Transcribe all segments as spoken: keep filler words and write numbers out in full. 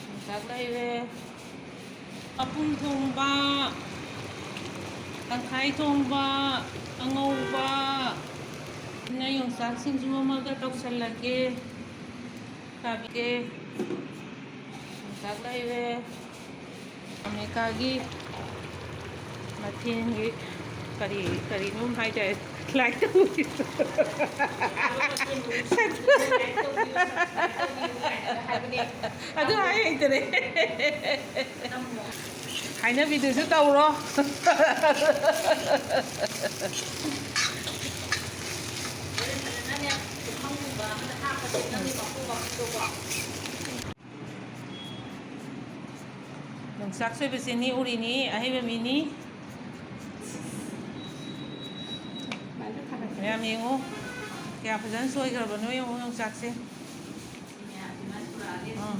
ꯌꯣꯡꯆꯥꯛ ꯂꯩꯔꯦ꯫ ꯃꯄꯨꯝ ꯊꯣꯡꯕ, ꯇꯪꯈꯥꯏ ꯊꯣꯡꯕ, ꯑꯉꯧꯕ꯫ ꯁꯤꯅ ꯌꯣꯡꯆꯥꯛ ꯁꯤꯡꯖꯨ ꯑꯃꯒ ꯇꯧꯁꯜꯂꯒꯦ꯫ ꯆꯥꯕꯤꯒꯦ꯫ ꯌꯣꯡꯆꯥꯛ ꯂꯩꯔꯦ꯫ ꯑꯃꯦꯔꯤꯀꯥꯒꯤ ꯃꯊꯦꯜꯒꯤ ꯀꯔꯤ, ꯀꯔꯤꯅꯣꯝ ꯍꯥꯏꯇꯥꯔꯦ, ꯂꯥꯏꯛ ꯇꯧꯕꯤꯌꯨ꯫ ꯑꯗꯨ ꯍꯥꯏ ꯍꯩꯇꯔꯦ꯫ ꯍꯥꯏꯅꯕꯤꯗꯨꯁꯨ ꯇꯧꯔꯣ꯫ ꯌꯣꯡꯆꯥꯛ ꯁꯣꯏꯕꯁꯦ ꯅꯦꯛꯎꯔꯤꯅꯤ, ꯑꯍꯩꯕ ꯃꯤꯅꯤ꯫ ꯃꯌꯥꯝ ꯌꯦꯡꯉꯨ, ꯀꯌꯥ ꯐꯖꯅ ꯁꯣꯏꯈ꯭ꯔꯕꯅꯣ ꯌꯦꯡꯉꯨ ꯌꯣꯡꯆꯥꯛꯁꯦ꯫ ꯎꯝ꯫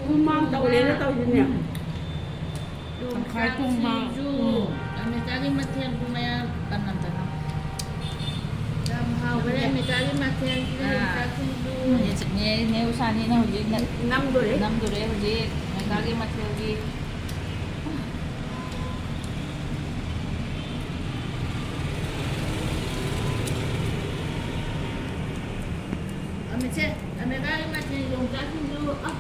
ꯍꯨꯃꯥꯡ ꯇꯧꯔꯦꯅ ꯇꯧꯔꯤꯅꯦ꯫ ꯇꯪꯈꯥꯏ ꯊꯣꯡꯕ꯫ ꯁꯤꯡꯖꯨ, ꯎꯝ꯫ ꯑꯃꯦꯔꯤꯀꯥꯒꯤ ꯃꯊꯦꯜꯕꯨ ꯃꯌꯥꯝ ꯇꯟꯅꯝꯗꯅ꯫ ꯌꯥꯝ ꯍꯥꯎꯈ꯭ꯔꯦ ꯑꯃꯦꯔꯤꯀꯥꯒꯤ ꯃꯊꯦꯜꯁꯤꯗ ꯑꯥ꯫ ꯌꯣꯡꯆꯥꯛ ꯁꯤꯡꯖꯨ꯫ ꯅꯦ, ꯅꯦ, ꯅꯦ ꯎꯁꯥꯅꯤꯅ ꯍꯧꯖꯤꯛ ꯅ-, ꯅꯝꯗꯣꯔꯦ꯫ ꯅꯝꯗꯣꯔꯦ ꯍꯧꯖꯤꯛ ꯑꯃꯦꯔꯤꯀꯥꯒꯤ ꯃꯊꯦꯜꯒꯤ꯫ ꯑꯃꯤꯠꯁꯦ, ꯑꯃꯦꯔꯤꯀꯥꯒꯤ ꯃꯊꯦꯜ ꯌꯣꯡꯆꯥꯛ ꯁꯤꯡꯖꯨ꯫ ꯑ꯫